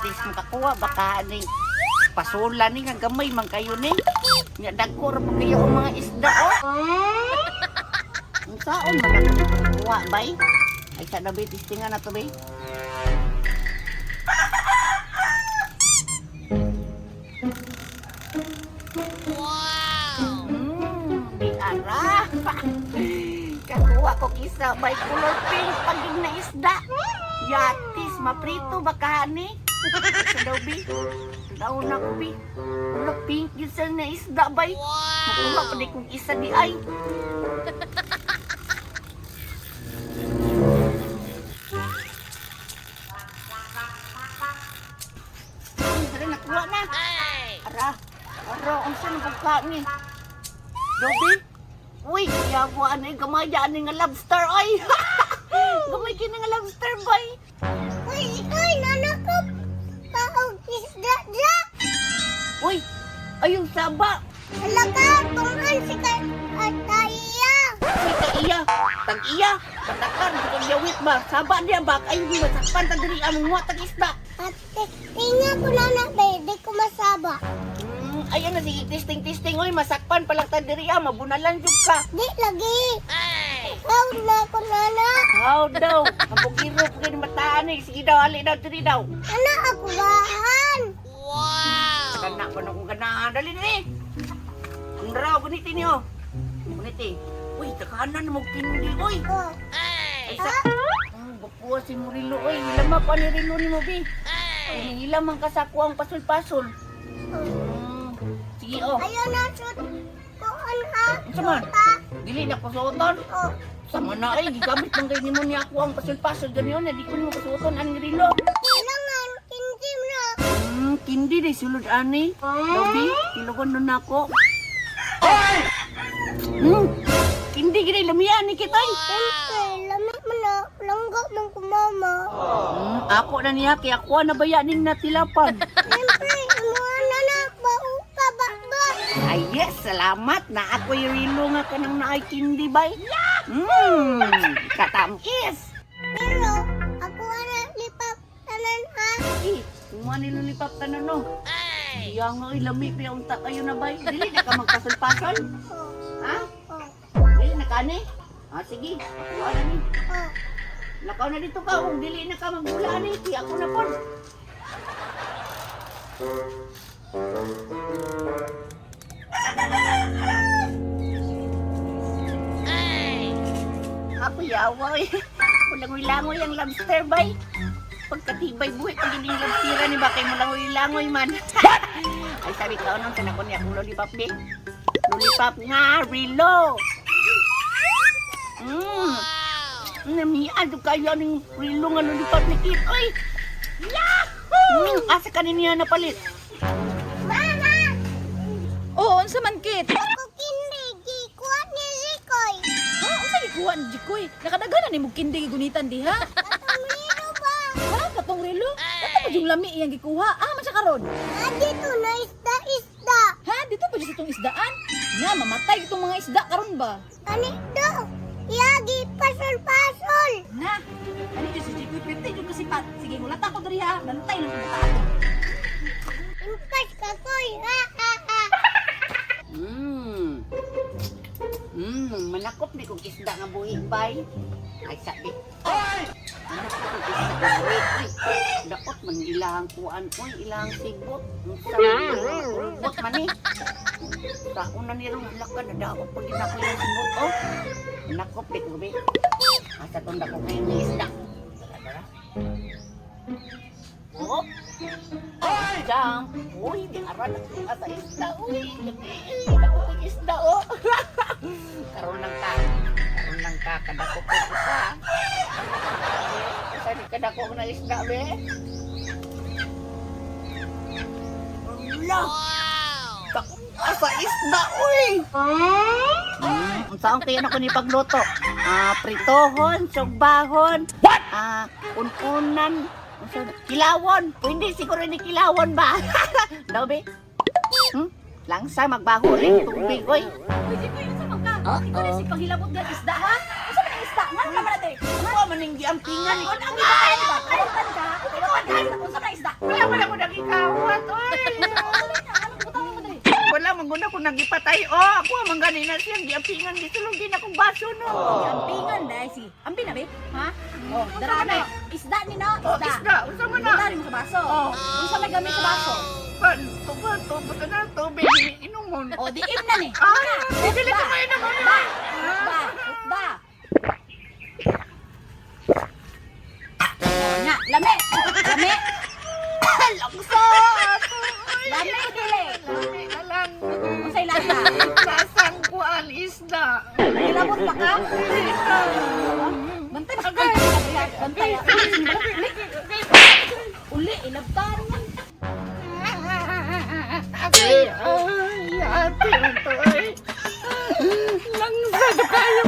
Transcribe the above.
least makakuha baka ni pasula ni nga gamay man kayo ni. Nya dagko ra pa kayo ang mga isda oh. Unsaon man ako kuha bay? Ay sa dabi testingan na to bay. Wow! Di ara. Kakuha ko kisa bay color pink pagig na isda. Yatis maprito baka ni. Sa daw bi. Daw na ko bi. Color pink yun sa na isda bay. Makuha pa di kong isa di ay. Ay, dali, nakuha na. Ara, ara, unsa na pagka ni? Dobi? Uy, yawa ano yung gamay ano nga lobster ay. Gamay kini nga lobster bay. Uy, ikaw, nanak ko. Paog isda dra. Uy, ayun saba. Hala ka, tungan si ka at iya. Uy, ka iya, tag iya, patakan kung yawit ba. Saba niya ba kayo di masakpan tag diri among mga tag isda. Ate, tinga ko na na, be, di ko masaba. Ayan na sige testing testing oy masakpan pa lang tag diri ah, mabunalan jud ka. Di lagi. Ikaw na ko nana. How daw? Ang bugiro ko kini mataan eh. Sige daw, ali daw diri daw. Ana ako bahan. Kana pa na kong ganahan. Dali, dali. Ang raw, guniti niyo. Guniti. Uy, takanan mo kindi, uy. Oh. Ay, sa... Bakuha si Murilo, uy. Hilama pa ni Rilo ni mo, bi. Ay, hilamang ka sa kuwang pasul-pasul. Sige, oh. Ayaw na shoot. Kuan ha. Unsa man? Suta. Dili na ko suoton. Oh. Sama na, ay. Gigamit man kayo ni mo niya ako ang pasul-pasul. Ganyan na, di ko nimo kasuoton ang Rilo. Kailangan hindi na. Kindi di sulod ani. Lobi, tilugon nun ako. Kindi gini lumiyan ni kitay. Siyempre, lamig mo na. Langga mong kumama. Ako na niya kaya ako na baya ning natilapan. Siyempre, imuha na na. Bao ka ba ba? Ay yes, salamat na ako yung rilo nga kanang naay kindi bay. Katamis. Pero, ako ana lipap tanan ha. Eh, kumuha ni lulipap ka na no. Iya nga, ay lami pa unta kayo na bay. Dili na ka magpasol-pasol. Oh, Ha? oh, Dili na ka ni? Ah, sige, ako na ni. oh. Lakaw na dito ka, kung dili na ka magbula ni, kaya ako na po. Ako yawa eh. Mulangoy-langoy ang lobster bay. Pagkatibay buhi pag hindi yung lobstera ni ba kay mulangoy-langoy man. Ay sabi ka anong tanakon niya akong lollipop bi. Lollipop nga rilo. Namian do kayo ning rilo nga lollipop ni Kit. Oy. Yahoo! Asa kanin niya napalit? Mama! Oo, unsa man kit? Ako kindi, gikuha ni Rikoy. Ha, unsa gikuha ni Jikoy? Nakadaghan na nimo kindi gigunitan diha. Katong rilo ba? Ha, katong relo? Kato pa yung lami iyang gikuha. Ah, man siya karon. Ah, dito na isda-isda. Ha, dito pa dyan sa itong isdaan? Na, mamatay itong mga isda karon ba? Kanito, yagi pasol-pasol. Na, ano dyan si Jikoy? Pwede dyan kasi pat. Sige, hulata ko diri ha. Bantay lang kung ako. Impas ka koy. Ha, ha, ha. Manakop ni kong isda nga buhi bay. Ay sabi. Manakop kong isda nga buhi. Uy, daot man ilahang kuan oy, ilahang sigbot. Unsa man ilahang man ni. Taon na nirong laka na daot pag ginako yung sigbot oh. Manakop ni kong bi. Asa tong dako kayo ni isda. Tara, tara. Oh. Jump. Uy, di aran asa isda. Uy, dako kong isda oh. Karon lang ka. Karon lang ka kadako ko ka. Asa ni kadako ko na isda be? Ala. Dako asa isda uy. Unsaon kayo na ko ni pagluto? Ah, pritohon, sugbahon. What? Ah, ununan. Unsa na? Kilawon. Pwede siguro ni kilawon ba? Daw be? Langsa magbaho rin tubig oy. Uy, Jikoy, unsa man ka? Ikaw na si panghilabot nga isda ha? Unsa man ang isda Ngano naman na diri? Kuha man ning giampingan. Ano ang gipatay ba? Kawatan ka? Kawatan ka? Unsa man isda? Wala man ako nagikawat, oy. Ano butang mo diri? Wala man gud ako nagipatay. Oh, ako man gani na siyang giampingan gisulong din akong baso no. Ampingan dai sige. Ampin na be? Ha? Oh, dara na. Isda ni no, Oh, isda. isda, unsa man na? Isda rin mo sa baso. Oh. Unsa may gamit sa baso? Pan, tuba, tuba ka na, tubig, inumon. Oh, di im na ni. Ah, dili ka mainom, ano? Da. Da. Da. Oh, nya, lami. Lami. Laksa! Lami dili. Lami na lang. Unsay lasa? Lasang kuan isda. Nagilabot pa ka? Bantay ba? Bantay. Uli. Uli, ilabtan man. Ay, ay, ate, ito ay. Langsa na kayo.